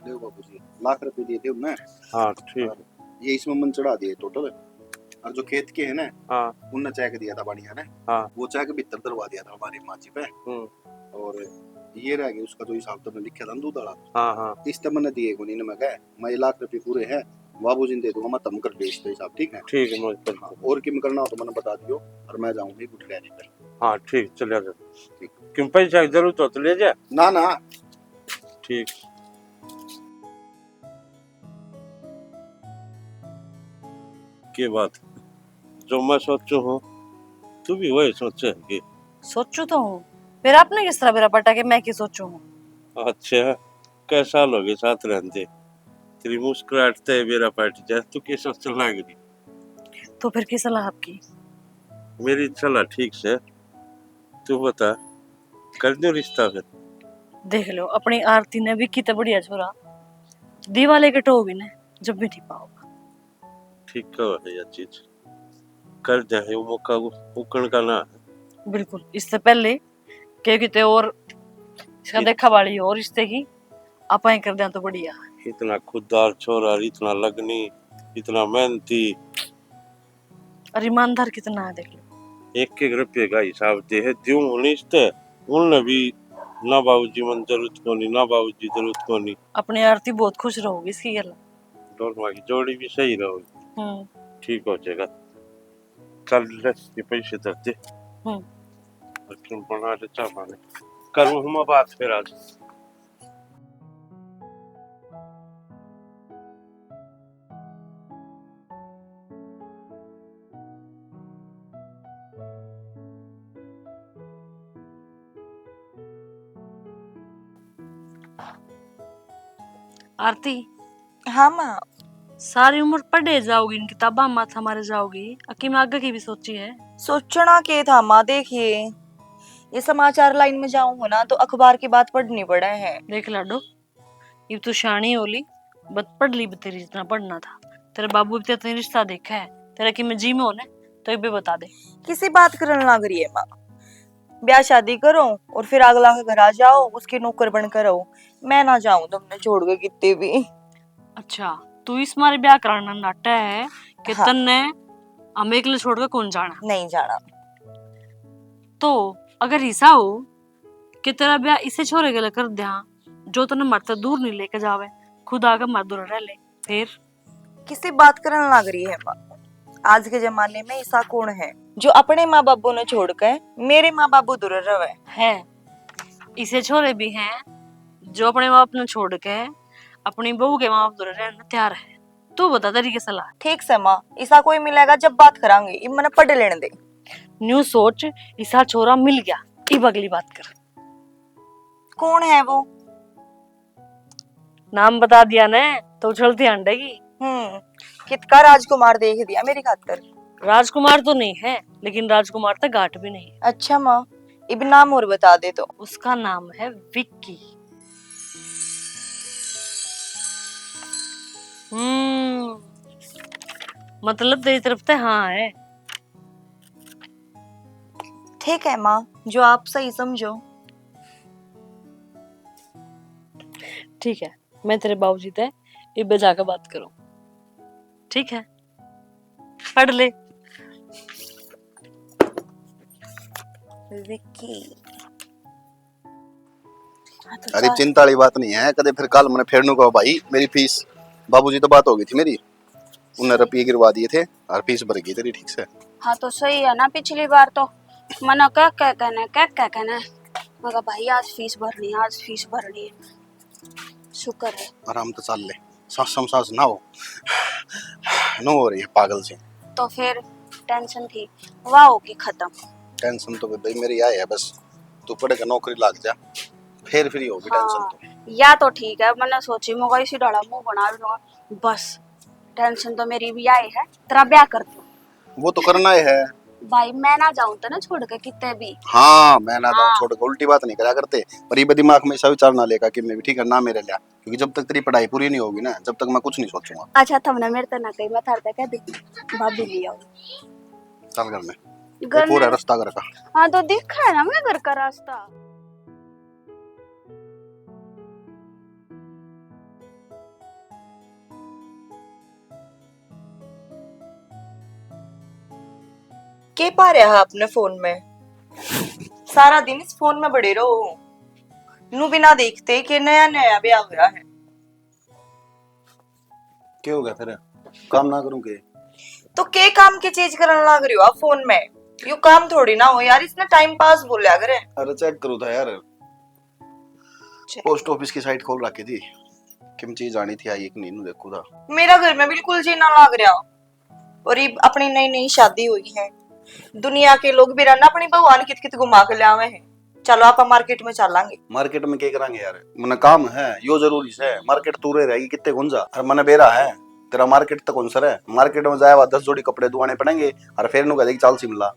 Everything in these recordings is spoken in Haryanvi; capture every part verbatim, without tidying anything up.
ले बाबूजी, लाख रुपए दिए थे उनने। हाँ, ठीक। और ये इसमें मन चढ़ा दिए टोटल। और जो खेत के है ना, हाँ। उनने चेक दिया था बढ़िया ने। हाँ। वो चेक भीतर धरवा दिया था हमारी माँ जी पे। हम्म। और ये रह गया उसका जो हिसाब तुमने लिखा था ना दूध वाला। हाँ, हाँ। इस तो मैंने दिए को नहीं ना, मैं कहा, मैं ये लाख रुपए पूरे हैं, बाबूजी ने दे दूंगा, मैं तम कर दे इसका हिसाब, ठीक है? ठीक है, मैं कर दूंगा। हाँ, और किम करना हो तो मैंने बता दियो, और मैं जाऊंगा गुठलियारी पे। हाँ, ठीक, चले जा। ठीक। किम पैसा की जरूरत हो तो ले जा। ना, ना। ठीक। के बात, जो मैं सोचू हूँ, तू भी वही सोचे है के? सोचू तो हूँ, फिर आपने किस तरह बेरा पटा के मैं की सोचू हूँ? अच्छा, कै साल हो गए साथ रहते, तेरी मुस्कुराहट ते बेरा पट जा, तू के सोचने लग रही? तो फिर की सलाह आपकी? मेरी सलाह ठीक से, तू बता, कर दो रिश्ता फिर। देख लो, अपनी आरती ने भी कितना बढ़िया छोरा, दिवाले के टो भी ने जब भी नहीं पाओगा। ठीक है, है यह चीज, कर दे, ये मौका उकण का ना है। बिल्कुल, इससे पहले क्योंकि ते और इसका इत- देखा वाली और रिश्ते की, आप ही कर दें तो बढ़िया। इतना खुददार छोरा, इतना लगनी, इतना मेहनती। और ईमानदार कितना है, देख लो। एक एक रुपये का हिसाब दे है, द्यूं उन्नीस ते, उनने भी ना बाबूजी मन जरूरत कोनी, ना बाबूजी जरूरत कोनी। अपनी आरती बहुत खुश रहोगी इसकी गल। दोनों की जोड़ी भी सही रहोगी। हम्म। ठीक हो जाएगा। चल ले, ये पैसे धर दे। हम्म। और तुम बना ले चाय पानी। करूँ हूँ मैं बात फिर आज। आरती। हाँ माँ। सारी उम्र पढ़े जाओगी, इन किताबां माथा मारे जाओगी, अकी में आगे की भी सोची है? सोचना के था माँ, देखिए, ये समाचार लाइन में जाऊँ ना तो अखबार की बात पढ़नी पड़े है। देख लाडो, इब तू शानी हो ली, बत पढ़ ली, तेरी जितना पढ़ना था। तेरे बाबू भी तेरे रिश्ता देखा है, तेरा कि मैं जी में हो ना, तो इबे बता दे। किसी बात करन लाग रही है माँ? ब्याह शादी करो और फिर अगला के घर आ जाओ, उसकी नौकर बनकर रहो। मैं ना जाऊं तुमने छोड़ के कितने भी। अच्छा, तू इस मारे ब्याह कराना नाटा है कि हाँ। तन्ने हम एकले छोड़ के कौन जाना? नहीं जाना। तो अगर ऐसा हो कि तेरा ब्याह इसे छोरे के लिए कर दिया, जो तन्ने मारे तै दूर नहीं लेके जावे, खुद आके मारे दूर रह ले, फिर? किसी बात करन लाग रही है माँ? आज के जमाने में ऐसा कौन है जो अपने माँ बाबू ने छोड़ के मेरे माँ बाबू दूर रहे? है, इसे छोरे भी हैं जो अपने माँ बाप ने छोड़ के अपनी बहू के माँ बाप दूर रहने तैयार है। तू बता तेरी की सलाह? ठीक से माँ, इसा कोई मिलेगा जब बात करांगे, इब मने पढ़ लेने दे। न्यू सोच, इसा छोरा मिल गया, इब अगली बात कर। कौन है वो? नाम बता दिया ने तो उछलती हांडेगी। हम्म, कितका राजकुमार देख दिया मेरी खातर। राजकुमार तो नहीं है, लेकिन राजकुमार तक घाट भी नहीं है। अच्छा माँ, इब नाम और बता दे तो। उसका नाम है विक्की। हम्म, मतलब तेरी तरफ से हाँ है। ठीक है माँ, जो आप सही समझो। ठीक है, मैं तेरे बाबूजी ते इब्बे जाके बात करूँ। ठीक है, पढ़ ले। विक्की। हाँ, तो अरे, जा। चिंता वाली बात नहीं है, कदे फिर कल मने फेर नू कहो, "भाई, मेरी फीस।" बाबूजी तो बात हो गई थी मेरी, उन्हें रुपये गिरवा दिए थे और फीस भर गई तेरी ठीक से। हाँ, तो सही है ना, पिछली बार तो मना कह कह के ने, कह कह के ने, मैं कहा, "भाई, आज फीस भरनी है, आज फीस भरनी है।" शुक्र है। आराम तो चल ले, सांस में सांस ना हो, नो हो रही है पागल से। तो फिर टेंशन थी, वह होगी खत्म। टेंशन तो भाई मेरी आए है, बस तू पढ़ के नौकरी लग जा, फिर फ्री होगी हाँ, टेंशन तो। या तो ठीक है, मैंने सोची, मैं इसी डाला मुंह बना लूंगा, बस टेंशन तो मेरी भी आए है, तेरा ब्याह कर दूं। वो तो करना ही है। भाई, मैं ना जाऊं तो ना छोड़ के कितने भी। हाँ, मैं ना जाऊं हाँ। छोड़ के, उल्टी बात नहीं करा करते, पर ये दिमाग में ऐसा विचार ना लेगा कि मैं भी ठीक है ना मेरे लिया, क्योंकि जब तक तेरी पढ़ाई पूरी नहीं होगी ना, जब तक मैं कुछ नहीं सोचूंगा। अच्छा, थमने मेरे ते ना कही, मैं थारे ते कह दी, भाभी ले आओ। चल घर में। घर पूरा में रास्ता घर का। हाँ, तो दिखा है ना मैं घर का रास्ता। के पा रहा अपने फोन में? सारा दिन इस फोन में बड़े रहो। नू बिना देखते कि नया नया ब्याह हुआ है। के हो गया फिर? काम ना करूं के? तो के काम की चीज करन लाग रही हो आप फोन में? यू काम थोड़ी ना हो यार, इसने टाइम पास बोल्या करे। अरे चेक करो था यार। चेक। पोस्ट ऑफिस की साइट खोल रखी थी, किम चीज आनी थी, आई कि नहीं, नू देखू था। मेरा घर में बिल्कुल जी ना लाग रहा। और ये अपनी नई नई शादी हुई है, दुनिया के लोग भी रहना अपनी भगवान कित कित घुमा के ले आवे हैं। चलो आप मार्केट में चलांगे। मार्केट में के करांगे यार, मने काम है, यो जरूरी से। मार्केट तू रह रहेगी कितने गुंजा, और मने बेरा है तेरा मार्केट तक कौन सर है। मार्केट में जाए दस जोड़ी कपड़े दुआने पड़ेंगे और फिर नू कह देगी चाल शिमला।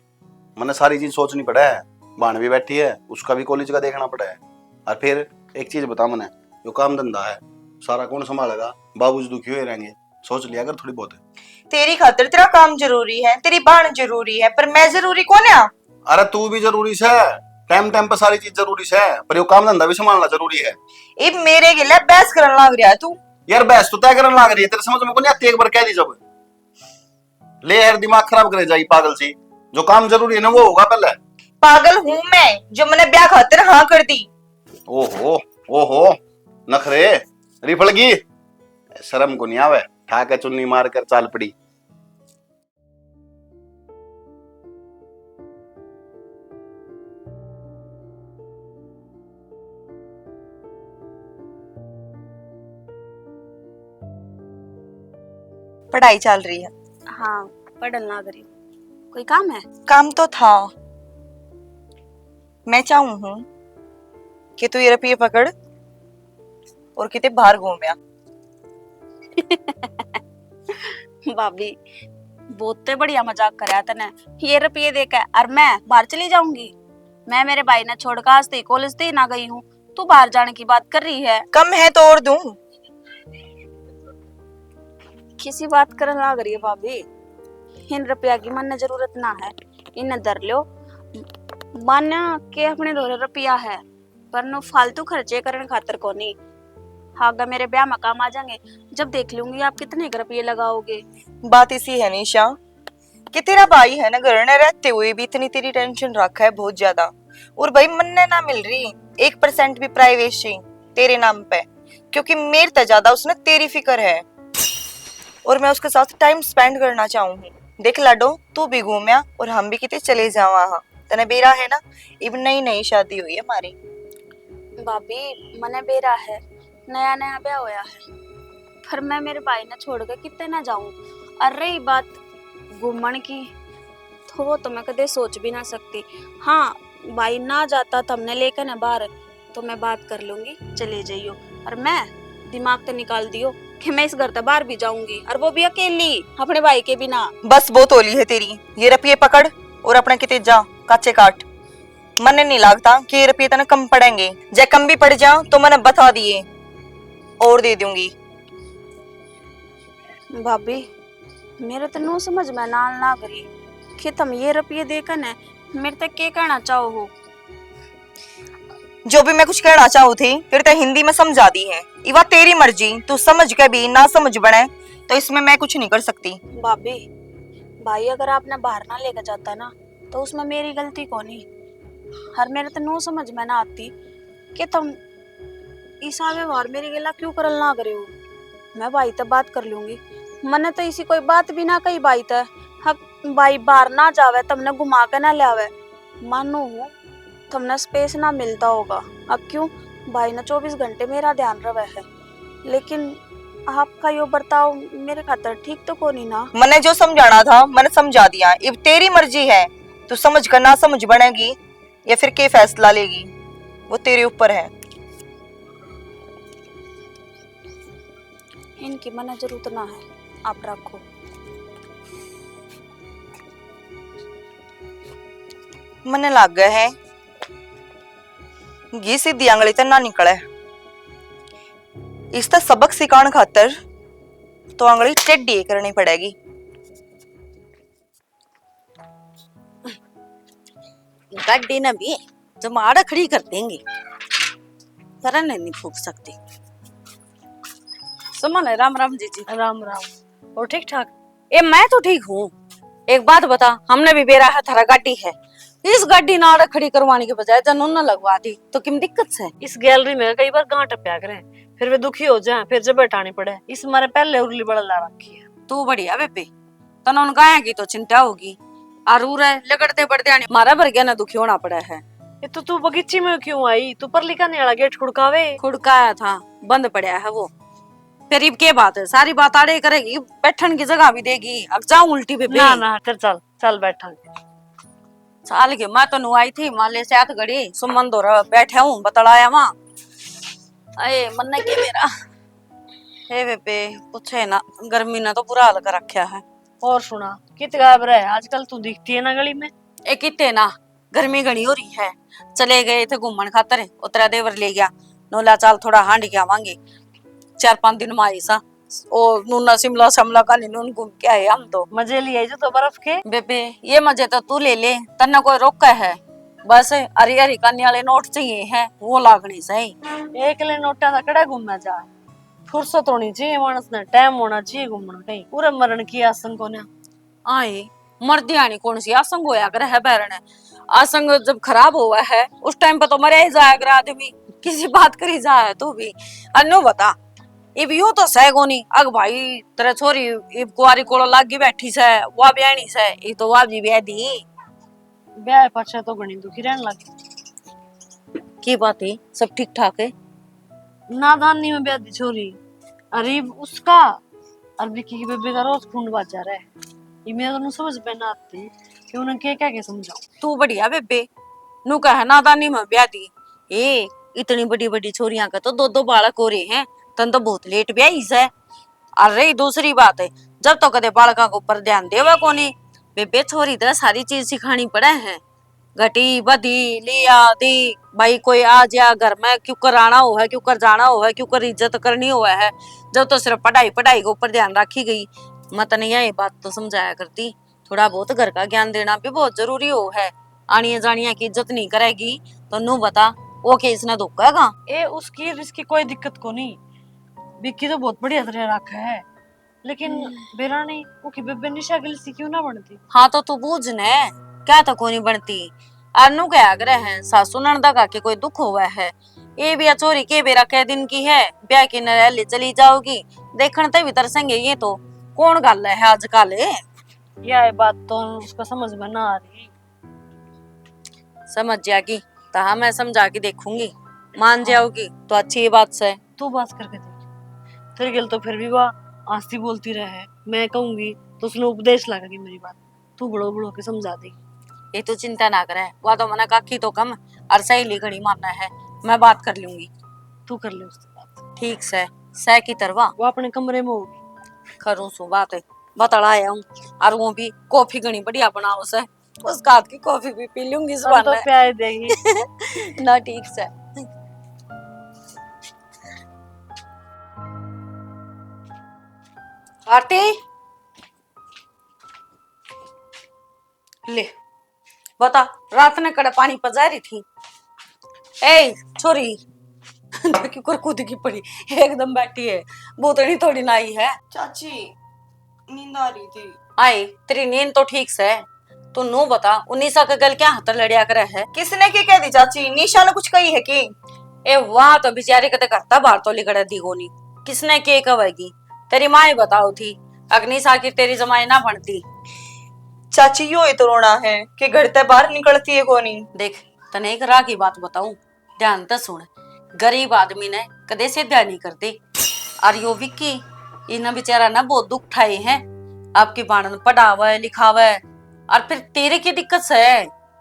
मने सारी चीज सोचनी पड़े है, भाण भी बैठी है, उसका भी कॉलेज का देखना पड़े है। और फिर एक चीज बता मने, यो काम धंधा है, सारा कौन संभालेगा? बाबूजी दुखी हुए रहेंगे, सोच लिया कर थोड़ी बहुत। तेरी खातर तेरा काम जरूरी है, तेरी भाण जरूरी है, पर मैं जरूरी कौन है? अरे तू भी जरूरी से, टाइम टाइम पे सारी चीज जरूरी से, पर यो काम धंधा भी संभालना जरूरी है। इब मेरे गेले बहस करन लाग रहा है तू। यार बहस तो तय करन लाग रही है, तेरे समझ में कोनी आती, एक बार कह दी जब। ले यार दिमाग खराब करे जाई पागल सी, जो काम जरूरी है ना वो होगा पहले। पागल हूँ मैं जो मैंने ब्याह खातर हाँ कर दी। ओहो, ओहो, नखरे, रिफड़गी, शर्म को नहीं आवे, ठा के चुन्नी मार कर चाल पड़ी। पढ़ाई चल रही है। हाँ, पढ़न लाग रही हूँ। कोई काम है? काम तो था। मैं चाहूँ हूँ कि तू ये रुपये पकड़ और किते बाहर घूम आ। भाभी, बहुत बढ़िया मजाक करया तने। ये रुपये देके और मैं बाहर चली जाऊंगी? मैं मेरे भाई ने छोड़कर आज तक कॉलेज तक ना गई हूँ, तू बाहर जाने की बात कर रही है। कम है तो और दूं। किसी बात करन लाग रही है भाभी? इन रुपया की मन्ने जरूरत ना है, इन्हें धर लो। मान्या के अपने धोरे रुपया है, पर नु फालतू खर्चे करन खातर कोनी। आगे मेरे ब्याह में काम आ जाएंगे, जब देख लूंगी आप कितने के रुपये लगाओगे। बात इसी है निशा कि तेरा भाई है ना घर में रहते हुए भी इतनी तेरी टेंशन रखा है बहुत ज्यादा। और भाई मन्ने ना मिल रही एक परसेंट भी प्राइवेसी तेरे नाम पे, क्योंकि मेरे ते ज्यादा उसने तेरी फिक्र है। और मैं उसके साथ टाइम स्पेंड करना चाहूँ हूँ। देख लाडो, तू भी घूमया और हम भी किते चले जावा हाँ। तने बेरा है ना, इब नई नई शादी हुई है हमारी। भाभी, मने बेरा है, नया नया ब्याह होया है, पर मैं मेरे भाई ने छोड़ के किते ना जाऊं। और रही बात घूमन की, तो वो तो मैं कदे सोच भी ना सकती। हाँ, भाई ना जाता तो हमने लेकर ना बाहर, तो मैं बात कर लूंगी, चले जाइयो। और मैं दिमाग तो निकाल दियो कि मैं इस घर से बाहर भी जाऊंगी, और वो भी अकेली, अपने भाई के बिना। बस बहुत होली है तेरी, ये रुपये पकड़ और अपना किते जा, काचे काट। मन्ने नहीं लगता कि ये रुपये तने कम पड़ेंगे, जे कम भी पड़ जा तो मन्ने बता दिए और दे दूंगी। भाभी, मेरे तो नू समझ में ना लाग रही कि तुम ये रुपये देकर ने मेरे तक के कहना चाहो हो। जो भी मैं कुछ कहना चाहूँ थी, फिर ते हिंदी में समझा दी है। इवा तेरी मर्जी, तू समझ के भी ना समझ बने तो इसमें मैं कुछ नहीं कर सकती। भाभी, भाई अगर आपने बाहर ना लेकर जाता ना, तो उसमें मेरी गलती कोनी। हर मेरे तो नू समझ में ना आती कि तुम इसा व्यवहार मेरी गेला क्यों करन लाग रहे हो। मैं भाई तक बात कर लूंगी। मने तो इसी कोई बात भी ना कही भाई तक। अब भाई बाहर ना जावे, तुमने घुमा के ना लावे। मानू हूँ, तुमने स्पेस ना मिलता होगा। अब क्यों, भाई ने चौबीस घंटे मेरा ध्यान रवे है, लेकिन आपका यो बर्ताव मेरे खातर ठीक तो कोनी ना। मने जो समझाना था, मने समझा दिया। इब तेरी मर्जी है, तू समझ कर ना समझ बनेगी या फिर के फैसला लेगी, वो तेरे ऊपर है। इनकी मने जरूरत ना है, आप रखो। मने लागे है घी सीधी आंगली ते ना निकले। इसका सबक सिखाण खातर तो आंगली टेढ़ी करनी पड़ेगी। गाड़ी ने भी जमाड़ खड़ी कर देंगे, पर ने नहीं फूक सकती। सुमन, राम राम जीजी। राम राम। और ठीक ठाक? ए, मैं तो ठीक हूँ। एक बात बता, हमने भी बेरा है, थारा गाड़ी है, इस गाड़ी ना आड़े खड़ी करवाने के बजाय जब उन्होंने लगवा दी तो किम दिक्कत से? इस गैलरी में कई बार गांठ टप्या करें, फिर वे दुखी हो जाए, फिर जब बैठानी पड़े। इस मारे पहले उर्ली बड़ा ला रखी है। तू बढ़िया बेबे, तने उन गाया की तो चिंता होगी। और उरे लगड़ते बढ़ते आने मारा भर गया ना दुखी होना पड़ा है। ये तो तू बगीची में क्यों आई? तू परली काने वाला गेट खुड़कावे। खुड़काया था, बंद पड़ा है वो। फिर इब के बात है, सारी बात आड़े करेगी, बैठन की जगह भी देगी। अब जाऊं उल्टी बेबे? ना ना, फिर चल, चल बैठा। चाल के मैं तो नु आई थी, माले से हाथ घड़ी सुमन दो बैठे हूँ, बतलाया वहां। अरे मन्ने के मेरा, हे बेबे, पूछे ना, गर्मी ने तो बुरा हाल कर रखा है। और सुना, कित गायब रहे आजकल, तू दिखती है ना गली में। ए किते ना, गर्मी घणी हो रही है, चले गए थे घूमन खातर, उतरा देवर ले गया, नोला चाल थोड़ा हांड के आवांगे, चार पांच दिन में आई सा। ओ नूना शिमला, शिमला का नहीं, नून घूम के आए हम तो। मजे लिए जो तो बर्फ के। बेबे, ये मजे तो तू ले ले, तन्ने कोई रोका है? बस हरी हरी कानी वाले नोट चाहिए हैं, वो लागने सही। एक ले नोटा का कड़ा घूमना जा, फुर्सत होनी चाहिए मानस ने, टाइम होना चाहिए घूमना कहीं। पूरे मरण की आसन को ना। आए, मर्दियानी कौन सी आसंग होया करे है बैरन? आसंग जब खराब होवा है, उस टाइम पे तो मरया ही जाया करे आदमी। किसी बात करी जा है तू भी। अन्नू बता, इब यूं तो सह कोनी। अग भाई, तेरे छोरी इब कुआरी कोलो लागी बैठी सै, वा ब्याहनी सै, ये तो वा भी ब्याह दी। ब्याह पाछे तो घणी दुखी रहन लगी। की बात है, सब ठीक ठाक है? नादानी में ब्याह दी छोरी, अरे उसका और विक्की की बेबे का रोज खून बाजा रहा है। ये मेरे तो समझ में ना आती कि उन्हें क्या क्या के समझाऊं। तू बढ़िया बेबे, नू कह नादानी में ब्याह दी। ए, इतनी बड़ी बड़ी छोरियां का तो दो दो बालक हो रहे हैं, तन तो बहुत लेट ब्याही सै। और रही दूसरी बात, जब तो कदे बालकां के ऊपर ध्यान देवे कोनी। बेबे, छोरी तो सारी चीज सिखानी पड़े है, घटी बधी लिया दी भाई, कोई आ जा घर में, क्यों कर आना हो है, क्यों कर जाना हो है, क्यों कर इज्जत करनी हो है। जब तो सिर्फ पढ़ाई पढ़ाई के ऊपर ध्यान रखी गई। मैं तने यही बात तो समझाया करती, थोड़ा बहुत घर का ज्ञान देना भी बहुत जरूरी हो है। आनिया जानिया की इज्जत नहीं करेगी तो नू बता, वो के इसने धोखेगा? ए, उसकी और इसकी कोई दिक्कत को नहीं। विक्की तो बहुत बढ़िया तरह रखा है, लेकिन हम्म। बेरा नहीं, वो की बेबे निशा गिलसी क्यों ना बनती? हाँ तो तू बूझ ने, क्या तो कोनी बनती। और नू क्या आग्रह है, सासू नणदा का के कोई दुख हुआ है? ये भी छोरी के बेरा कै दिन की है, ब्याह की नरैली चली जाओगी, देखण ते भी तरसेंगे ये तो। कौन गल है आजकल? यह बात तो उसका समझ में ना आ रही। समझ जाएगी, तो हाँ, मैं समझा के देखूंगी, मान हाँ। जाओगी तो अच्छी बात से। तू बात करके देख, तेरे गल तो फिर भी वह हंसती बोलती रहे है, मैं कहूंगी तो उसने उपदेश लगेगी मेरी बात। तू बड़ो बड़ो के समझा दे। ये तू चिंता ना करे, वह तो मना काकी तो कम और सहेली घणी मानना है, मैं बात कर लूंगी। तू कर ले उससे बात। ठीक से, सह की तरवा। वो अपने कमरे में होगी। करूँ सु बात, बतला आया हूँ। और वो भी कॉफी घणी बढ़िया बनाओ से, उसका हाथ की कॉफी भी पी लूंगी इस हम तो बहाने। प्यार देगी। ना ठीक से। आरती, ले बता, रात ने कड़े पानी पजा रही थी। ए छोरी, देखी कर कूद की पड़ी, एकदम बैठी है, भूतनी थोड़ी ना आई है। चाची, नींद आ रही थी। आए, तेरी नींद तो ठीक से। तू नू बता, उ निशा के गल क्या हाथ लड़या करे है? किसने के कह दी चाची? निशा ने कुछ कही है कि? ए वाह, तो बेचारी कदे घर ता बाहर तो लिकड़े दी कोनी। किसने के कहेगी? तेरी माँ ही बताओ थी, अगर निशा की तेरी जमाई ना बनती। चाची, यो ही तो रोना है कि घर ते बाहर निकलती है कोनी। देख, तने एक राह की बात बताऊं, ध्यान तै सुन, गरीब आदमी नै कदे सीधा नहीं करते। और यो विक्की, इन्हें बेचारा ना बहुत दुख ठाए हैं। आपकी बाणन पढ़ावे लिखावे, और फिर तेरे की दिक्कत से?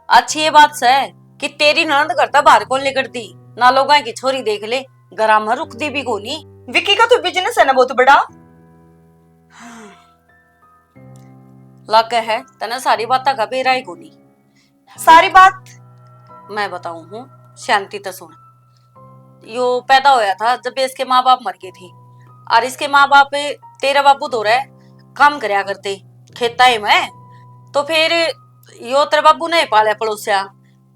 अच्छी ये बात से कि तेरी ननद घर तै बाहर कौन निकलती, ना लोगां की छोरी देख ले, घरा में रुकती भी कोनी। विक्की का तो बिजनेस है ना बहुत बड़ा। लागे है तने सारी बातें का बेरा ही कोनी। सारी बात मैं बताऊं हूँ, शांति तै सुन। यो पैदा होया था जब इसके माँ बाप मर गए थे, और इसके माँ बाप तेरे बाबू धोरे काम करया करते खेता ही में। तो फिर यो तेरे बाबू ने पाल्या पड़ोस्या,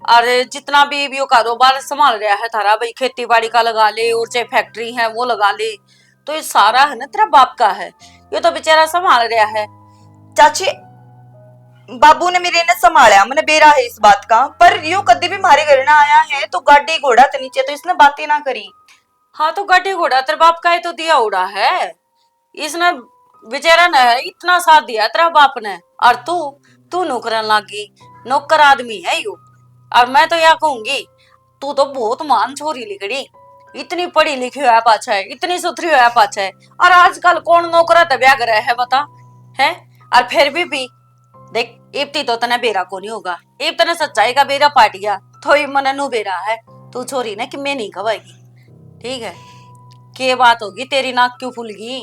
और जितना भी यो कारोबार संभाल रहा है थारा, भाई खेती बाड़ी का लगा ले और चाहे फैक्ट्री है वो लगा ले, तो ये सारा है ना तेरा बाप का है, ये तो बेचारा संभाल रहा है। चाची, बाबू ने मेरे ने संभाला, मैंने बेरा है इस बात का, पर यो कदी भी म्हारे घर ना आया है तो गाड़ी घोड़ा तो नीचे तो इसने बातें ना करी। हाँ, तो गाड़ी घोड़ा तेरे बाप का ही तो दिया उड़ा है। इसने बेचारा ने इतना साथ दिया तेरा बाप ने, और तू, तू नौकरन लागी, नौकर आदमी है यू। और मैं तो या कहूंगी, तू तो बहुत महान छोरी लिकड़ी, इतनी पढ़ी लिखी है पाछे, इतनी सुथरी है पाछे। और आजकल कौन नौकरा ते ब्याह करे है बता, है? और फिर भी, भी देख, इब्ती तो तने बेरा को नहीं होगा, इब तने सच्चाई का बेरा पाट गया, तो इब मने नू बेरा है, तू छोरी ने किम्मे नहीं खवाएगी। ठीक है, के बात होगी, तेरी नाक क्यों फूल गई?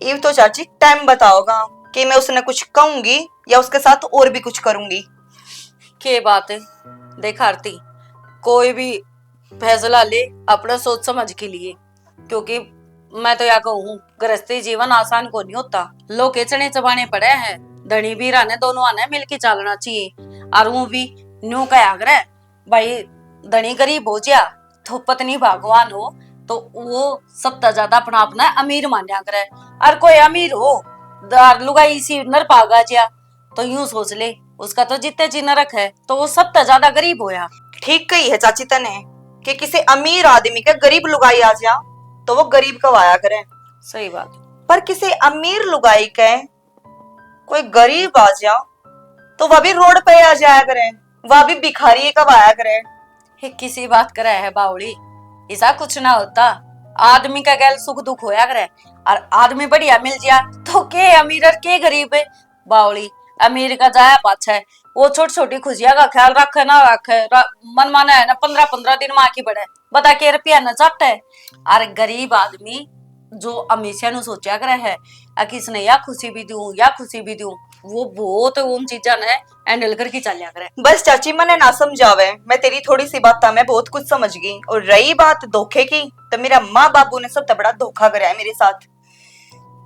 इब तो चाची टाइम बताओगा कि मैं उसने कुछ कहूंगी या उसके साथ और भी कुछ करूंगी। के बात है, देख आरती, कोई भी फैसला ले अपना सोच समझ के लिए, क्योंकि मैं तो या कहूँ, गृहस्थी जीवन आसान को नहीं होता। लोग के चने चबाने पड़े हैं। धनी बीरा ने दोनों ने मिलके चालना चाहिए। और वो भी न्यू कहा करे, भाई, धनी गरीब हो जा तो पत्नी भगवान हो, तो वो सबसे ज्यादा अपना अपना अमीर मान्या करे। और कोई अमीर हो, दार लुगाई इसी नर पागा जा, तो यूं सोच ले, उसका तो जितने जी नरक है, तो वो सबसे ज्यादा गरीब होया। ठीक कही है चाची तने कि किसी अमीर आदमी के गरीब लुगाई आ जा, तो वो गरीब कहवाया करे। सही बात। पर किसी अमीर लुगाई के कोई गरीब आ जा, तो वह भी रोड पे आ जाया करे, वह भी भिखारी कहवाया करे। ये किसी बात करे है बावली, ऐसा कुछ ना होता। आदमी का गैल सुख दुख होया करे, और आदमी बढ़िया मिल जा, तो के अमीर और के गरीब है? बावली, अमीर का जाया पाछे, वो छोटी छोटी खुशियां का ख्याल रखे ना रखे, रा-, मन माने है ना, पन्द्रह पन्द्रह दिन माँ की बड़े, बता के रुपया न चाटे। और गरीब आदमी जो हमेशा नु सोचा करे है, आ किसने या खुशी भी दूं, या खुशी भी दूं, वो बहुत उन चीजा ने हैंडल करके चलिया करे। बस चाची, मने ना समझावे, मैं तेरी थोड़ी सी बात में बहुत कुछ समझ गई। और रही बात धोखे की, तो मेरा माँ बाबू ने सबसे बड़ा धोखा करया है मेरे साथ।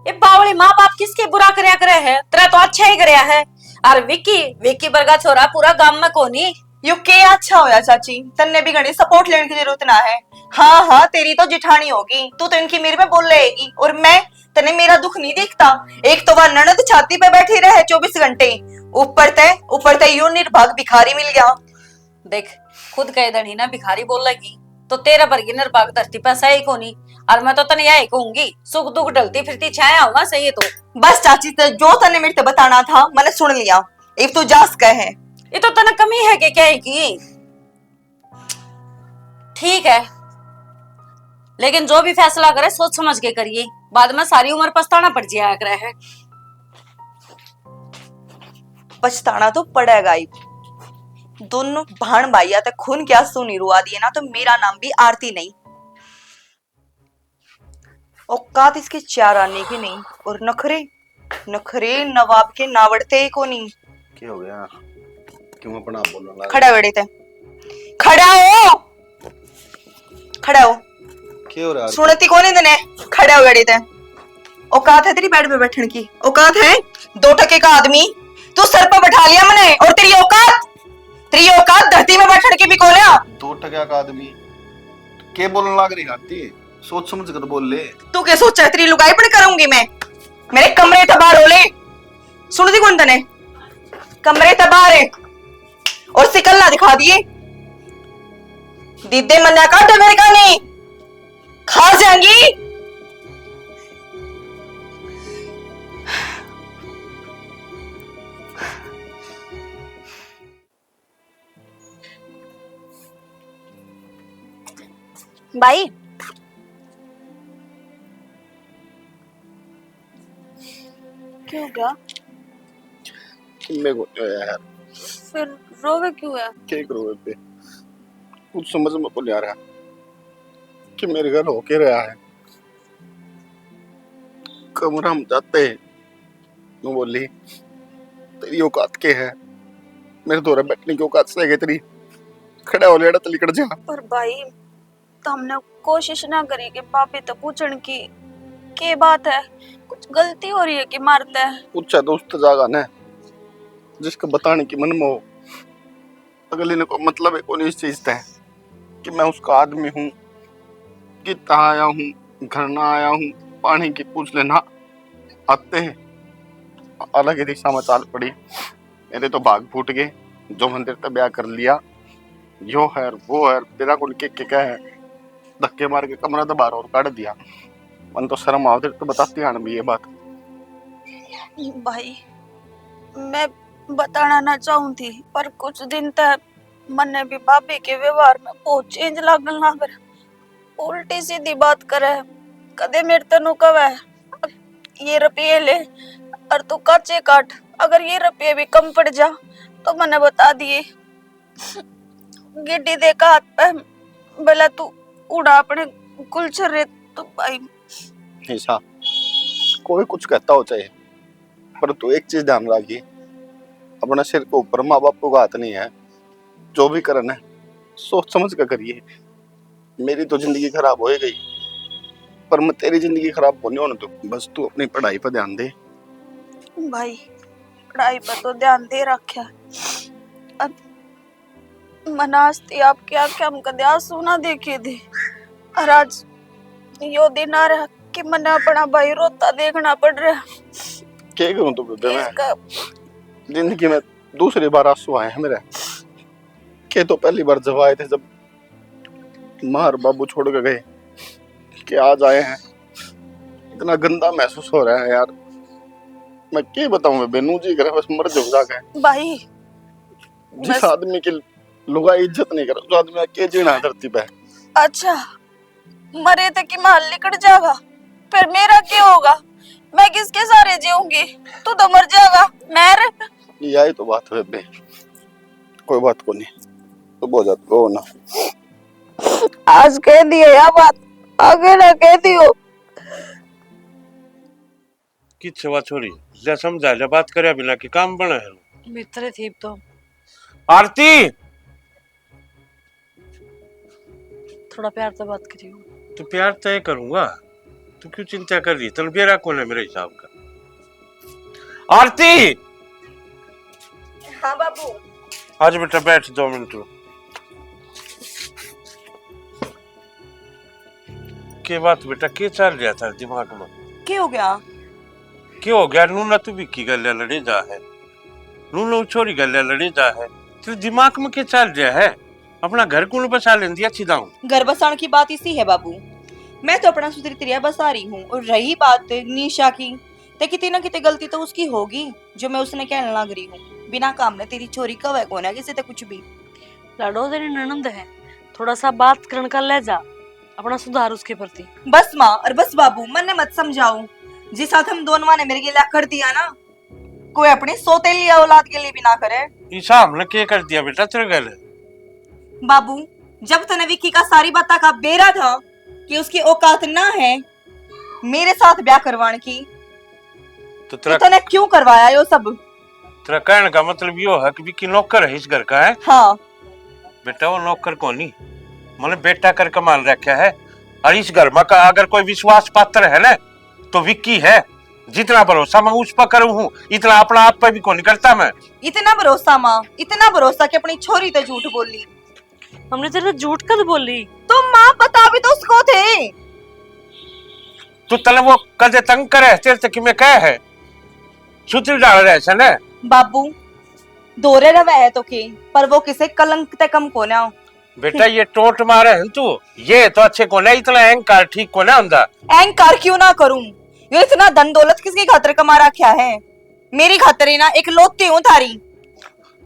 ए बावली, माँ बाप किसके बुरा करया करे है? तेरा तो अच्छा ही करया है। और विक्की, विक्की बरगा छोरा पूरा गांव में कोनी। यो के अच्छा होया चाची, तन्ने भी घणी सपोर्ट लेने की जरूरत ना है। हाँ हाँ, तेरी तो जिठानी होगी, तू तो इनकी मेरे में बोल रहेगी। और मैं, तन्ने मेरा दुख नहीं दिखता? एक तो वह ननद छाती पे बैठी रहे चौबीस घंटे, ऊपर ते, ऊपर ते यो निर्भाग भिखारी मिल गया। देख, खुद कह देनी ना भिखारी बोलेगी, तो तेरे वर्गी निर्भाग धरती पे सही कोनी। और मैं तो तने यही कहूंगी, सुख दुख ढलती फिरती छाया हुआ सही है तो। बस चाची, ते जो तने मेरे ते बताना था, मैंने सुन लिया। इब तू जा सके है। ये तो तने कमी है के क्या है की? ठीक है, लेकिन जो भी फैसला करे, सोच समझ के करिए, बाद में सारी उम्र पछताना पड़ जाया करे है। पछताना तो पड़ेगा ही। दोनों भाण भाइया तक खून के आंसू नहीं रुआ दिए ना, तो मेरा नाम भी आरती नहीं। औकात इसकी चार आने की नहीं, और नखरे, नखरे नवाब के नावड़ते ही कोनी। क्या हो गया? क्यों अपना आप बोलने लगा? खड़ा हो एड़े ते, खड़ा हो, खड़ा हो। क्या हो रहा है? सुनती कोनी तने? खड़ा हो एड़े ते। औकात है तेरी बेड पे बैठने की? औकात है? दो टके का आदमी, तू सर पे बैठा लिया मने, और तेरी औकात, तेरी औकात धरती में बैठने की भी कोन्या। दो टका का आदमी, के बोलने लाग रही आरती? सोच समझ कर बोल ले। तू के सोचा है, तेरी लुगाई पण करूंगी मैं? मेरे कमरे ते बाहर हो ले। सुनती कोनी तने? कमरे ते बाहर है। और शिकल ना दिखा दिए। दीदे मन्ना काटे मेरे का नहीं। खा जाएंगी। भाई, क्यों क्या? मैं को यार। फिर रोवे क्यों है? क्या करूँ बे? कुछ समझ में को नहीं आ रहा कि मेरे घर हो के रहा है। कमरा में जाते ही यूं बोली, "तेरी औकात के है? मेरे धोरे बैठने की औकात से है तेरी? खड़ा हो लेड़ा तो लिकड़ जा।" पर भाई, तो हमने कोशिश ना करी कि भाभी तो पूछण की, के बात है, कुछ गलती हो रही है कि मारते? पूछा तो उस तो जागा ने, जिसको बताने की मन में हो। अगले ने कोई मतलब है कोनी इस चीज ते कि मैं उसका आदमी हूँ, कितना आया हूँ, घर ना आया हूँ, पानी की पूछ लेना। आते हैं, अलग ही दिशा में चाल पड़ी। मेरे तो भाग फूट गए, जो मैंने तेरे ते ब्याह कर लिया। यो है, वो है, तेरा कौन के, के क्या है? धक्के मार के कमरा तो बाहर और काट दिया। मन तो शर्म आओ, तेरे तो बताती आन भी ये बात। भाई, मैं बताना ना चाहूँ थी, पर कुछ दिन तक मन्ने भी भाभी के व्यवहार में बहुत चेंज लागन लाग रहा। उल्टी सीधी बात करे, कदे मेरे तै न्यू कहे, "ये रुपये ले और तू काचे काट, अगर ये रुपये भी कम पड़ जा तो मन्ने बता दिए, गिड्डी दे का हाथ पे, भला तू उड़ा अपने गुलछर्रे।" तो भाई, निशा, कोई कुछ कहता हो चाहे, पर तू एक चीज ध्यान रखिए, अपने सिर के ऊपर माँ बाप का हाथ नहीं है। जो भी करना है, सोच समझ के करिए। मेरी तो जिंदगी खराब हो ही गई, पर मैं तेरी जिंदगी खराब को नहीं होने दूँ। बस तू अपनी पढ़ाई पर ध्यान दे। भाई, पढ़ाई पर तो ध्यान दे रखा, अब मना आस्ती आपकी आंखें हम कदे आंसू ना देखे थे, और आज यो दिन आ रहा कि मन्ने अपना भाई रोता देखना पड़ रहा। क्या करूं तो बेबे मैं? इसका जिंदगी में दूसरी बार आंसू आए हैं मेरे। के तो पहली बार जब आए थे, जब माँ और बाबू छोड़ के गए, के आज आए हैं। इतना गंदा महसूस हो रहा है यार, मैं क्या बताऊं बेबे, नू जी करे बस मर जाऊं जाके। भाई, जिस बस आदमी की लुगाई इज्जत नहीं करे, उस आदमी का के जीना है धरती पे? अच्छा, मरे तो की माल लिकड़ जाएगा, फिर मेरा क्या होगा? मैं किसके सहारे जीऊंगी? तू तो मर जाएगा, मैं रे। यही तो बात है बेबे, कोई बात को नहीं, तो बहुत ज्यादा रो ना। आज कह दिए या बात, आगे ना कह दियो। किच्छे वा छोरी, ले समझा ले, बात करया बिना की काम बने है? मित्र थी तो। आरती! थोड़ा प्यार तो बात करियो। तू प्यार तो ये करूंगा, तू क्यों चिंता कर रही? तन बेरा कौन है मेरे हिसाब का? आरती! हाँ बाबू। आज बेटा बैठ दो मिनट। के बात बेटा, के चल रहा था दिमाग में? के हो गया? के हो गया? नू ना तू विक्की गल्या लड़े जा है, नू ना छोरी गल्या लड़े जा है। तेरे दिमाग में के चल रहा है? अपना घर कौन बसा लेंदी अच्छी दाऊ? घर बसाण की बात इसी है बाबू, मैं तो अपना सुधरी तरिया बसा रही हूँ। और रही बात निशा की, ते कितने ना कितने गलती तो उसकी होगी, जो मैं उसने कहने लग रही हूँ। बिना काम ने तेरी छोरी कवे कोना किसी ते कुछ भी। लाडो, तेरी ननंद है, थोड़ा सा बात करण का लहजा अपना सुधार उसके प्रति। बस माँ और बस बाबू, मन्ने मत समझाओ। जिस साथ हम दोनों ने मेरे लिए कर दिया ना, कोई अपनी सौतेली औलाद के लिए भी ना करे। ईसा हमने के कर दिया बेटा तेरे गल? बाबू, जब तने विक्की का सारी बातें का बेरा था कि उसकी औकात ना है मेरे साथ ब्याह करवाने की, तो तो तेरा तने क्यों करवाया यो सब? तेरा कहने का मतलब यो है कि विक्की नौकर है इस घर का, है? हाँ। बेटा, वो नौकर कोनी, मैंने बेटा करके मान रखा है। और इस घर में का अगर कोई विश्वास पात्र है ना, तो विक्की है। जितना भरोसा मैं उस पर करूँ हूँ, इतना अपना आप पर भी कोनी करता मैं। इतना भरोसा माँ, इतना भरोसा कि अपनी छोरी ते झूठ बोली। हमने तेरे से झूठ कद बोली? तुम माँ बता भी तो उसको थे। तू तने वो कदे तंग करे, तेरे से कि मैं कह है? सुतरी डाल रहे से ना? बाबू, दोरे रवे है तो के, पर वो किसे कलंक ते कम कोना। बेटा, ये टोंट मारे है तू, ये तो अच्छे कोना, इतना अहंकार ठीक कोना हुंदा। अहंकार क्यों ना करूं? ये इतना धन दौलत किसकी खातर कमा रखा है? मेरी खातर ही ना, इकलौती हूँ थारी।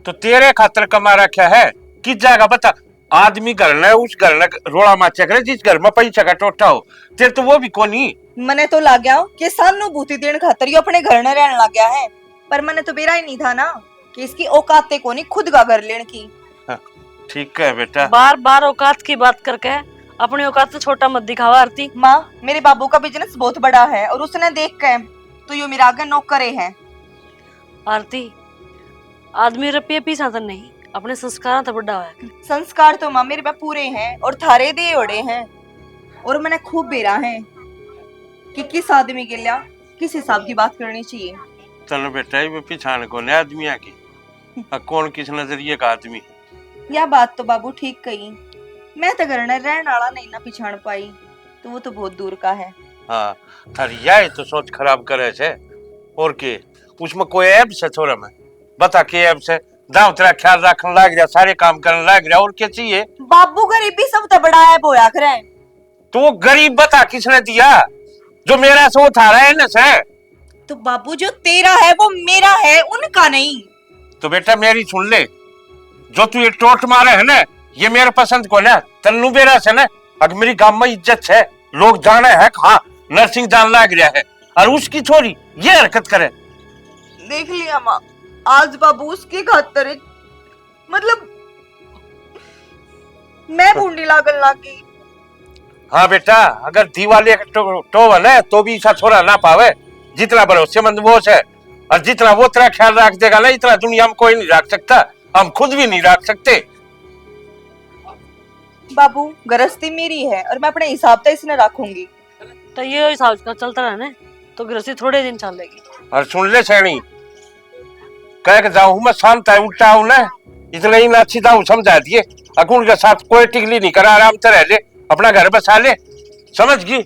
तो तेरे खातर कमा रखा है, किस जगह बता? आदमी घर ने, उस घर ने रोला माचा करे, जिस घर में पैसा का टोटा हो। तेरे तो वो भी कोनी। मने तो लाग्या कि सहानुभूति देण खातर यो अपने घर ने रहन लाग्या है, पर मने तो बेरा ही नहीं था ना कि इसकी औकात ते कोनी खुद का घर लेण की। हाँ, ठीक है बेटा। बार बार औकात की बात करके अपनी औकात से छोटा मत दिखावा आरती। माँ, मेरे बाबू का बिजनेस बहुत बड़ा है और उसने देख के तो यो मेरा आगे नौकर है। आरती, आदमी रुपये पीछा तो नहीं, अपने संस्कारों तो बड़ा है। संस्कार तो माँ मेरे पे पूरे हैं और थारे दे ओड़े हैं, और मैंने खूब बेरा है कि किस आदमी के लिया किस हिसाब की बात करनी चाहिए। चलो बेटा, ये पिछाण कोने आदमिया की, आ कौन किस नजरिए का आदमी। या बात तो बाबू ठीक कही, मैं तो घर में रहने वाला नहीं ना पिछाण पाई, तो वो तो बहुत दूर का है। हाँ, थारी या ही तो सोच खराब करे से, और के, उसमें कोई ऐब से छोरा में। बता के ऐब से? दाव तेरा ख्याल रखन लाग रहा, सारे काम करन लाग रहा, और क्या चाहिए? बाबू, गरीबी सब तो बड़ा ऐब होया करे। तो वो गरीब बता किसने दिया? जो मेरा से वो थारा है ना से। तो बाबू, जो तेरा है वो मेरा है, उनका नहीं। तो बेटा मेरी सुन ले, जो तू ये टोट मारे है ना, ये मेरे पसंद को ना। तन्नू बेरा से ना, अगर मेरी गांव में इज्जत है, लोग जाने है, हाँ, नरसिंह जान लाग रहा है, और उसकी छोरी ये हरकत करे। देख लिया माँ, आज बाबू उसकी खातर, मतलब, मैं भूंडी लागन लागी। हाँ बेटा, अगर दिवाले टो, टोवे ना, तो भी ऐसा छोरा ना पावे। जितना भरोसेमंद वो है, और जितना वो तेरा ख्याल रख देगा ना, इतना दुनिया में कोई नहीं रख सकता, हम खुद भी नहीं रख सकते। बाबू, गृहस्थी मेरी है और मैं अपने हिसाब से इसने रखूंगी। तो ये हिसाब का चलता रहे ना, तो गृहस्थी थोड़े दिन चलेगी। और सुन ले सैनी, कह के जाऊं मैं, शांत है, उल्टा आऊं ना, इतना ही ना अच्छी दाऊ समझा दिए। अकुन के साथ कोई टिकली नहीं करा, आराम से रह ले, अपना घर बसा ले, समझ गई?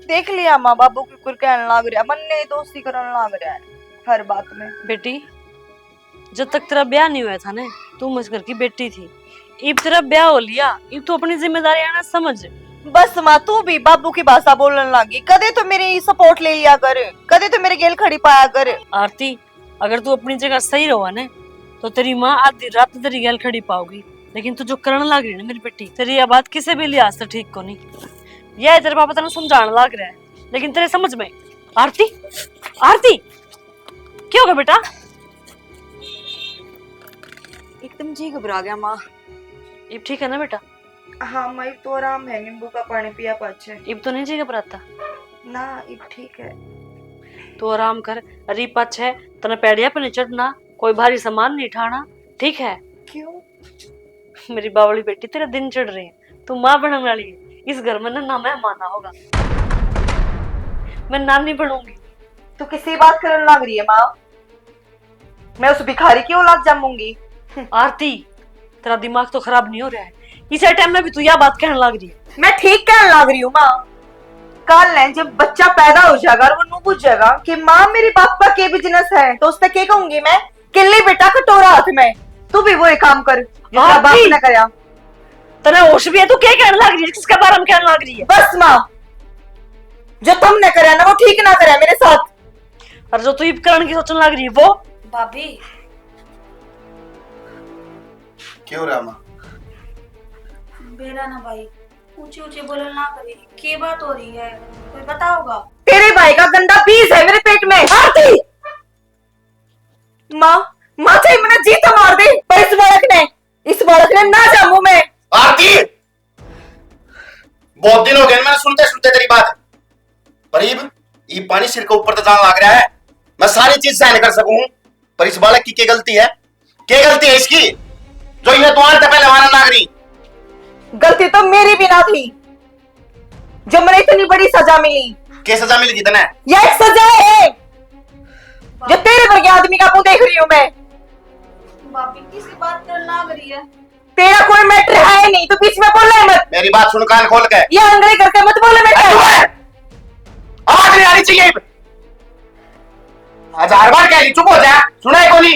देख लिया माँ, बाबू की कुर कहन लाग रहा, मन ने दोस्ती करन लाग रहा है हर बात में। बेटी, जब तक तेरा ब्याह नहीं हुआ था ना, तू मुझ घर की बेटी थी। इब तेरा ब्याह हो लिया, इब तू अपनी जिम्मेदारी आना समझ। बस माँ, तू भी बाबू की भाषा बोलने लागी। कदे तो मेरी सपोर्ट ले लिया कर, कदे तो मेरे गेल खड़ी पाया कर। आरती, अगर तू अपनी जगह सही रहो ना, तो तेरी माँ आधी रात तेरी गेल खड़ी पाओगी। लेकिन तू जो करण लाग रही है ना मेरी बेटी, तेरी यह बात किसी भी लिहाज से ठीक को नहीं। यह तेरे पापा तेरे समझाने लाग रहा है, लेकिन तेरे समझ में। आरती, आरती, क्या होगा बेटा? एकदम जी घबरा गया माँ। इब ठीक है ना बेटा? हाँ माँ, इब तो आराम है, नींबू का पानी पिया पाछे। इब तो नहीं जी घबराता? ना, इब ठीक है। तू आराम कर। अरे पाछे तने पैड़िया पे नहीं चढ़ना, कोई भारी सामान नहीं ठाना, ठीक है? क्यों? मेरी बावली बेटी, तेरे दिन चढ़ रहे हैं, तू माँ बनने वाली है। इस घर में ना, ना मेहमान होगा, मैं नानी बनूंगी। तू किसी बात करने लग रही है माँ? मैं उस भिखारी की औलाद जमूंगी। आरती, तेरा दिमाग तो खराब नहीं हो रहा है? इसे टाइम में भी तू यह बात कहने लग रही है। मैं ठीक कहने लग रही हूँ माँ। कल ने जब बच्चा पैदा हो जाएगा और वो नू बुझेगा कि माँ, मेरी बाप का के बिजनेस है, तो उससे के कहूंगी मैं, किल्ली बेटा कटोरा हाथ में, तू भी वही काम कर जो तेरा बाप ने करया। तने होश भी है? तू के कहने लग रही है, किसके बारे में कहने लग रही है? बस माँ, जो तुमने करया ना, वो ठीक ना करया मेरे साथ। और जो तू इब करण की सोचने लग रही है वो? भाभी। क्यों रहा माँ? बेरा ना भाई, ऊंचे ऊंचे बोलन ना करे। के बात हो रही है, कोई बताओगा? तेरे भाई का गंदा बीज है मेरे पेट में। आरती! माँ, माँ, चाहे मैंने जी तो मार दे, पर इस बालक ने, इस बालक ने ना जामू मैं। आरती! बहुत दिन हो गए मैंने सुनते सुनते तेरी बात, पर इब, इब पानी सिर के ऊपर तो जान लग रहा है। मैं सारी चीज सहन कर सकूं, पर इस बालक की क्या गलती है? क्या गलती है इसकी जो इन्हें दुआर तक पहले मारन लाग रही? गलती तो मेरी भी ना थी जो मैंने इतनी बड़ी सजा मिली। क्या सजा मिली थी तने? यह एक सजा है जो तेरे वर्गे आदमी का मुंह देख रही हूँ मैं। भाभी, किसी बात करने लाग रही है? तेरा कोई मैटर है नहीं, तो बीच में बोले मत। मेरी बात सुन कान खोल के। ये अंग्रेज करके मत बोले मेरे ए, चुप है। आवाज नहीं आनी चाहिए। हजार बार कह ली, चुप हो जा, सुना है कोनी?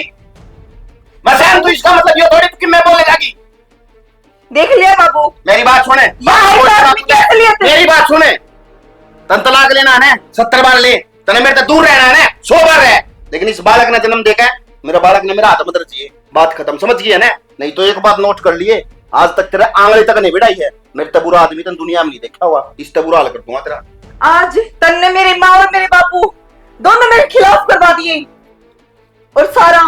मैं सहन तू, इसका मतलब ये थोड़ी कि मैं बोले जागी। देख लिया बाबू। मेरी बात सुने। मेरी बात सुने। तन तलाक लेना है, सत्तर बार ले। तने मेरे से दूर रहना है ना, सौ बार रह, लेकिन इस बालक ने जन्म देके मेरा बालक ने मेरा हाथ मत रचिए। बात खत्म, समझ गई है ना? नहीं तो एक बात नोट कर लिए, आज तक तेरे आंगली तक नहीं बढ़ाई है। मेरे ते बुरा आदमी तन दुनिया में नहीं देखा हुआ, इससे बुरा हाल कर दूंगा तेरा। आज तन्ने मेरी माँ और मेरे बापू दोनों मेरे खिलाफ करवा दिए। और सारा,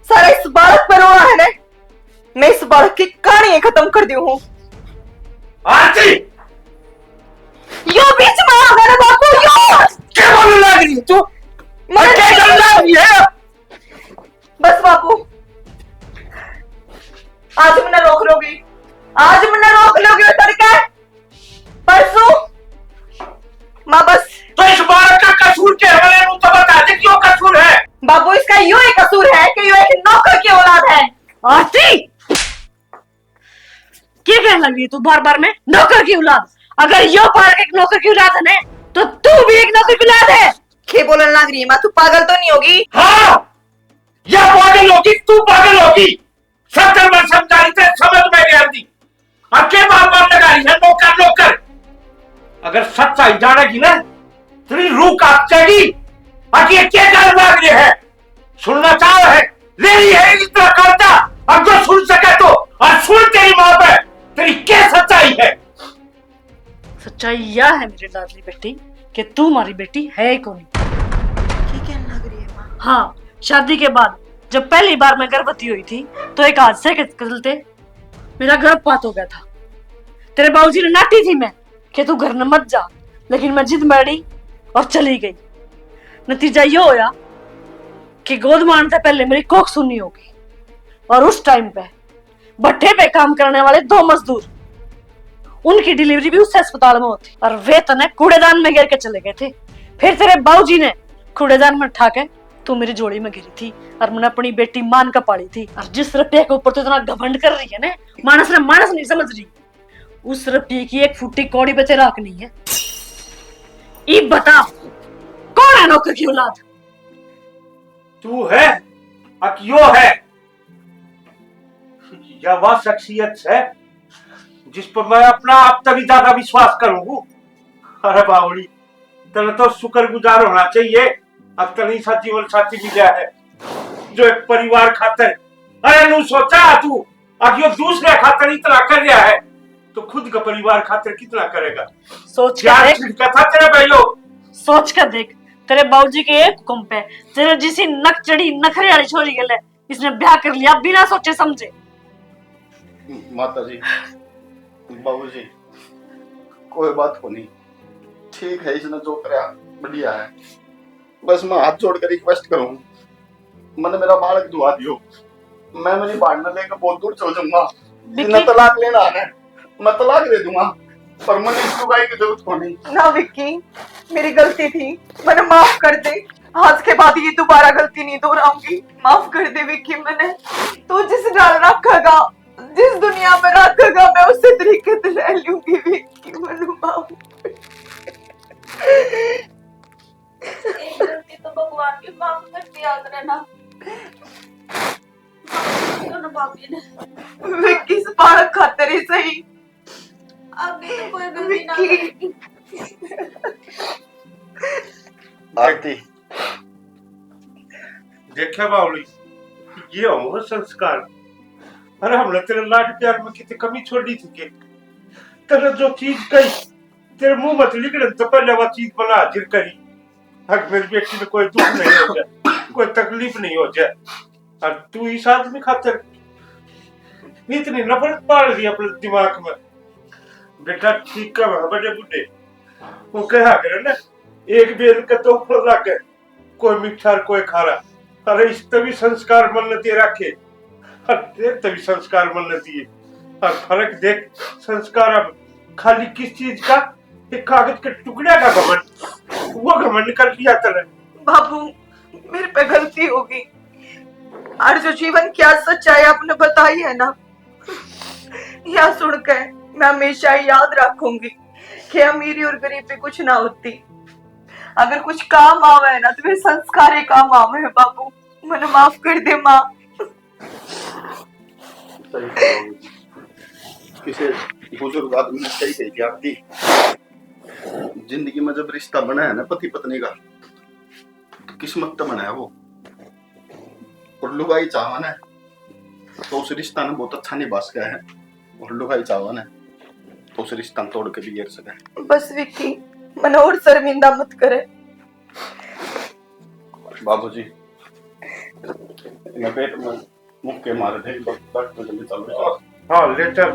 सारा इस बालक पर रोना है ना? मैं इस बालक की कहानी खत्म कर दी हूँ। आरती! यो बीच में आ गया ना बापू, यो! क्या बोलने लग रही है तू? मैं क्या करने लग रही है? बस बापू, आज मैंने रोक लोगी, आज मैंने रोक लोगी तड़के। परसों माँ बस। तो इस बालक का कसूर के हवाले में तो बता दे, क्यों कसूर है? बाबू, इसका यो ही कसूर है कि यो एक नौकर की औलाद है। आरती, क्या कहने लग रही है तू बार बार में, नौकर की औलाद? अगर यो बालक एक नौकर की औलाद है ना, तो तू भी एक नौकर की औलाद है। के बोलन लाग रही है माँ, तू पागल तो नहीं होगी? हाँ, या पागल होगी, तू पागल होगी। सत्तर में समझा रही थे, समझ में नहीं आती। और के बार बार लगा रही है नौकर नौकर। अगर सच्चाई जानेगी ना, तेरी रूह कांप जाएगी। और ये क्या गाल मार रहे हैं? सुनना चाहो है, ले रही है इतना करता। और जो सुन सके तो, और सुन तेरी माँ पे, तेरी क्या सच्चाई है? सच्चाई यह है मेरी लाडली बेटी कि तू हमारी बेटी है ही कोनी। की कहने लग रही है माँ? हाँ, शादी के बाद जब पहली बार मैं गर्भवती हुई थी तो एक हादसे के चलते मेरा गर्भपात हो गया था। तेरे बाबूजी ने नाटी थी मैं कि तू घर न मत जा, लेकिन मैं जिद में अड़ी और चली गई। नतीजा यो होया कि गोद मारने से पहले मेरी कोख सुन्नी होगी और उस टाइम पे भट्ठे पे काम करने वाले दो मजदूर, उनकी डिलीवरी भी उस अस्पताल में होती और वे तने कूड़ेदान में गिर के चले गए थे। फिर तेरे बाबूजी ने कूड़ेदान में उठा के तू मेरी झोली में गिरी थी और मैंने अपनी बेटी मान का पाली थी। और जिस रुपये के ऊपर तू इतना घमंड कर रही है ना, मानस ने मानस नहीं समझ रही। उस रुपये की एक फुट्टी कौड़ी पे तेरा हक नहीं है। इब बता, कौन है नौकर की औलाद? तू है, अक यो है। या वह शख्सियत है जिस पर मैं अपना आप तभी ज्यादा विश्वास करूंगा। अरे बावड़ी, तेरे तो शुक्रगुजार होना चाहिए, अब तेरे ऐसा जीवन साथी मिला है जो एक परिवार खातर। अरे नू सोचा तू, अब यो दूसरे खातर इतना कर रहा है, तो खुद का परिवार खातर कितना करेगा? सोच के क्या देख, छिड़का था तेरे भाइयों? सोच के देख, तेरे बाबूजी के एक हुक्म पे तेरे जिसी नक चढ़ी नखरे वाली छोरी गले इसने ब्याह कर लिया बिना सोचे समझे। माता जी, बाबूजी, कोई बात को नहीं, ठीक है, इसने जो करया बढ़िया है। बस मैं हाथ जोड़ कर रिक्वेस्ट करूँ, मैंने मेरा बालक दुआ दियो, मैं मेरी भाड़ना लेकर बहुत दूर चल जाऊंगा। विक्की। इन्हें तलाक लेना है, मैं तलाक दे दूंगा, पर मैंने इस लुगाई की जरूरत को नहीं। ना विक्की, मेरी गलती थी, मैंने माफ कर दे। आज के बाद ये दोबारा गलती नहीं दोहराऊंगी। माफ कर दे विक्की, मैंने तू जिस नाल रखेगा, जिस दुनिया में रखेगा, मैं उसी तरीके से रह लूंगी विक्की, मैंने माफ। एक गलती तो भगवान भी माफ कर दिया करे ना। माफ कर दो ना भाभी ने। विक्की, इस बालक खातर ही सही। आगे तो कोई गलती ना विक्की। करेगी। आरती, देखा बावली, ये हो संस्कार। अरे हमने तेरे लाड प्यार में कितनी कमी छोड़ी थी के? तेरे जो चीज कही, तेरे मुंह मत निकले तो पहले वह चीज बना हाजिर करी। अगर मेरी बेटी में कोई दुख नहीं हो जाए, कोई तकलीफ नहीं हो जाए, और तू इस आदमी खातर इतनी नफरत पाल रही अपने दिमाग में। बेटा ठीक कह बड़े बूढ़े, वो कहा करे ना, एक बेल के दो फल लागे, कोई मीठा और कोई खारा। अरे इस तभी संस्कार मन ने दे रखे, और तेरे तभी संस्कार मन ने दिए। और फर्क देख, संस्कार अब खाली किस चीज का? एक कागज के टुकड़े का घमंड, वो घमंड कर लिया तने। बाबू, मेरे पे गलती होगी। और जो जीवन क्या सच्चाई आपने बताई है ना, यह सुन के मैं हमेशा याद रखूंगी कि अमीरी और गरीबी कुछ ना होती। अगर कुछ काम आवे है ना, तो मेरे संस्कार ही काम आवे है बाबू। मैंने माफ कर दे माँ। सही कहा बाबूजी। किसी बुजुर्ग आदमी ने सही कही थी आरती, जिंदगी में जब रिश्ता बना है ना पति पत्नी का, तो किस्मत तो बना है वो। और लुगाई चाहवा ना, तो उस रिश्ता ने बहुत अच्छा निभा सका है, और लुगाई चाहवा ना, तो उस रिश्ता ने तोड़ के भी गिर सका है। बस विक्की, मैंने और शर्मिंदा मत करे। बाबूजी, मैं पेट में मुक्के मारे थे, डॉक्टर के लिए चलो। हाँ, ले चल।